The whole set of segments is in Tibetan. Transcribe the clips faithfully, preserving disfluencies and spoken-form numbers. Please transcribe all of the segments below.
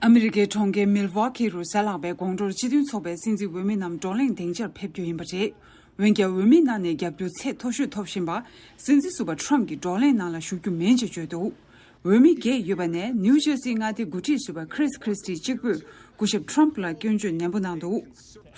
ཨ་མི་རི་ཀའི་གྲོང་ཁྱེར་མིལ་ཝོ་ཁི་རུ་གཟའ་ལྷག་པའི་དགོང་དྲོར་སྤྱི་མཐུན་ཚོགས་པའི་སྲིད་འཛིན་འོས་མི་རྣམས་བགྲོ་གླེང་སྡིངས་ཆར་ཕེབས་རྒྱུ་ཡིན་པ་རེད། འོན་ཀྱང་འོས་མི་རྣམས་ནས་རྒྱབ་སྐྱོར་ཚད་མཐོ་ཤོས་ཐོབ་བཞིན་པ། སྲིད་འཛིན་ཟུར་པ་ཊམ་གྱིས་བགྲོ་གླེང་ནང་ལ་ཞུགས་རྒྱུ་མིན་ཅེས་བརྗོད་འདུག་འོས་མི་བརྒྱད་ཡོད་པ་ནས་ནིའུ་ཇར་སིའི་མངའ་སྡེའི་འགོ་ཁྲིད་ཟུར་པ་ཁྲིས་ཁྲིས་ཏི་གཅིག་པུས་སྐུ་ཞབས་ཊམ་ལ་སྐྱོན་བརྗོད་ནན་པོ་གནང་འདུག་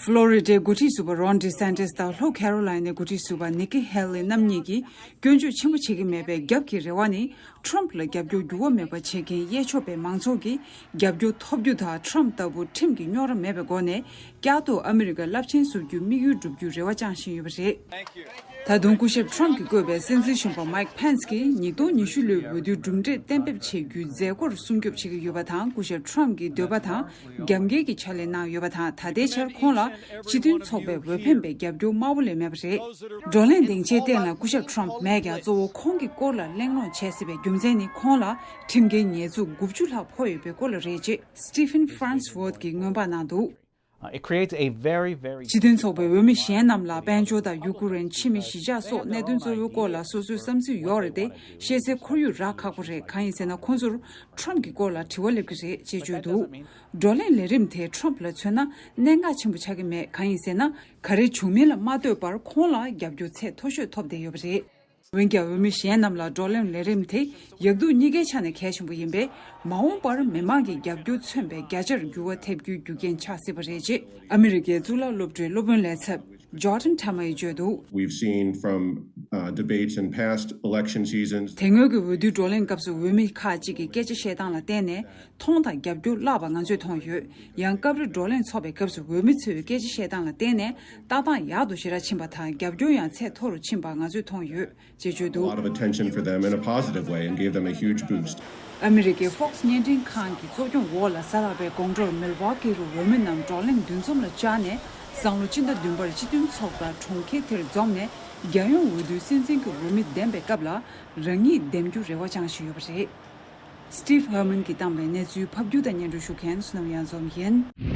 ཕློ་རི་ཌའི་འགོ་ཁྲིད་ཟུར་པ་རོན་ཌི་སན་ཊི་སི་དང་ལྷོ་ཁེ་རོ་ལའི་ནའི་འགོ་ཁྲིད་ཟུར་པ་ནི་ཀི་ཧེ་ལི་རྣམ་གཉིས་ཀྱིས་སྐྱོན་བརྗོད་ཆེན་པོ་བྱེད་ཀྱི་མེད་པའི་རྒྱབ་ཀྱི་རེ་བ་ནི། ཊམ་ལ་རྒྱབ་སྐྱོར་འགྱུར་བ་མེད་པ་བྱེད་མཁན་གཡས་ཕྱོགས་པའི་མང་ཚོགས་ཀྱིས་རྒྱབ་སྐྱོར་ཐོབ་རྒྱུ་དང་ཊམ་ལྟ་བུ་ཁྲིམས་ཀྱི་རྙོག་དྲ་མེད་པའི་སྒོ་ནས་བསྐྱར་དུ་ཨ་མི་རི་ཀ་རླབས་ཆེན་བཟོ་རྒྱུའི་དམིགས་ཡུལ་འགྲུབ་རྒྱུའི་རེ་བ་བཅངས་བཞིན་ཡོད་པ་རེད། ད་དུང་སྐུ་ཞབས་ཊམ་གྱིས་བསྐོས་པའི་སྲིད་འཛིན་གཞོན་པ་མའིག་ཕེན་སི་གིས་ཉིས་སྟོང་ཉི་ཤུ་ལོའི་འོས་བསྡུའི་གྲུབ་འབྲས་གཏན་འབེབས་བྱེད་རྒྱུའི་མཛད་སྒོར་སྲུང་སྐྱོབ་བྱེད་ཀྱི་ཡོད་པ་དང་། སྐུ་ཞབས་ཊམ་གྱི་འདོད་པ་དང་རྒྱབ་འགལ་གྱི་ཕྱག་ལས་གནང་ཡོད་པ་དང་། ད་ལྟའི་ཆར་ཁོང་ལ་སྤྱི་མཐུན་ཚོགས་པའི་འོས་འཕེན་པའི་རྒྱབ་སྐྱོར་དམའ་བོ་ལས་མེད་པ་རེད། བགྲོ་གླེང་སྡིངས་ཆའི་སྟེང་ལ་སྐུ་ཞབས་ཊམ་མེད་ཀྱང་། གཙོ་བོ་ཁོང་གི་སྐོར་ལ་གླེང་སློང་བྱས་སྲིད་པའི་རྒྱུ་མཚན་ནི། ཁོང་ལ་ཁྲིམས་འགལ་ཉེས་འཛུགས་དགུ་བཅུ་ལྷག་ཕོག་ཡོད་པའི་སྐོར་ལ་རེད་ཅེས་Stephen Farnsworth གྱིས་སྔོན་དཔག་གནང་འདུག Uh, it creates a very, very སྤྱི་མཐུན་ཚོགས་པའི་འོས་མི་གཞན་རྣམས་ལ་དཔལ་འབྱོར་དང་ཡུ་ཀུ་རེན་ཕྱི་མི་གཞིས་ཆགས་སོགས་གནད་དོན་གཙོ་བོའི་སྐོར་ལ་སོ་སོའི་བསམ་ཚུལ་ཡོད་རེད་དེ། བཤད་སའི་ཁོར་ཡུག་རག་ཁག་པོ་རེད། གང་ཡིན་ཟེར་ན། ཁོང་ཚོར་ཊམ་གྱི་སྐོར་ལ་དྲི་བ་སླེབས་ཀྱི་རེད་ཅེས་བརྗོད་འདུག་བགྲོ་གླེང་ལས་རིམ་དེ་ཊམ་ལ་མཚོན་ན་གནད་འགག་ཆེན་པོ་ཆགས་ཀྱི་མེད། གང་ཡིན་ཟེར་ན། ག་རེ་བྱུང་མིན་ལ་མ་ལྟོས་པར་ཁོང་ལ་རྒྱབ་སྐྱོར་ཚད་མཐོ་ཤོས་ཐོབ་བསྡད་ཡོད་པ་རེད། འོན་ཀྱང་འོས་མི་གཞན་རྣམས་ལ་བགྲོ་གླེང་ལས་རིམ་དེ་ཡག་སྡུག་གཉིས་ཀའི་ཆ་ནས་གལ་ཆེན་པོ་ཡིན་པས། མ་འོངས་པར་མི་མང་གི་རྒྱབ་སྐྱོར་མཚོན་པའི་བརྒྱ་ཆར་འགྱུར་བ་ཐེབས་རྒྱུའི་རྒྱུ་རྐྱེན་ཆགས་སྲིད་པ་རེད་ཅེས་ཨ་མི་རི་ཀའི་གཙུག་ལག་སློབ་གྲྭའི་སློབ་དཔོན་ལས་ཚབ་ཇོ་ཌན་ཐ་མ་ཡིས་བརྗོད་འདུག We've seen from uh, debates in past election seasons དེ་སྔོན་གྱི་འོས་བསྡུའི་བགྲོ་གླེང་སྐབས་སུ་འོས་མི་ཁག་ཅིག་གིས་སྐད་ཆ་བཤད་སྟངས་ལ་བརྟེན་ནས། མཐོང་དང་རྒྱབ་སྐྱོར་བརླག་པ་ང་ཚོས་མཐོང་ཡོད། ཡང་སྐབས་རེ་བགྲོ་གླེང་ཚོགས་པའི་སྐབས་སུ་འོས་མི་ཚོས་སྐད་ཆ་བཤད་སྟངས་ལ་བརྟེན་ནས་ལྟ་སྟངས་ཡག་ཏུ་ཞེ་དྲག་ཕྱིན་པ་དང་། རྒྱབ་སྐྱོར་ཡང་ཚད་མཐོ་རུ་ཕྱིན་པ་ང་ཚོས་མཐོང་ཡོད་ཅེས་བརྗོད་འདུག A lot of attention for them in a positive way and gave them a huge boost. ཨ་མི་རི་ཀའི་Fox བརྙན་འཕྲིན་ཁང་གི་གཙོ་སྐྱོང་འོག་ལ་གཟའ་ལྷག་པའི་དགོང་དྲོར་མིལ་ཝོ་ཀི་རུ་འོས་མི་རྣམས་བགྲོ་གླེང་འདུ་འཛོམས་ལ་བཅར་ནས། སང་ལོ་སྤྱི་ཟླ་བདུན་པར་སྤྱི་མཐུན་ཚོགས་པ་གྲོང་ཁྱེར་དེར་འཛོམས་ནས། རྒྱལ་ཡོངས་འོས་བསྡུའི་སྲིད་འཛིན་གྱི་འོས་མི་འདེམས་པའི་སྐབས་ལ་རང་ཉིད་འདེམས་རྒྱུ་རེ་བ་བཅངས་བཞིན་ཡོད་པ་རེད། Steve Herman གྱིས་བཏང་བའི་གནས་ཚུལ་ཕབ་སྒྱུར་དང་སྙན་སྒྲོན་ཞུ་མཁན་བསོད་ནམས་གཡང་འཛོམས་ཡིན།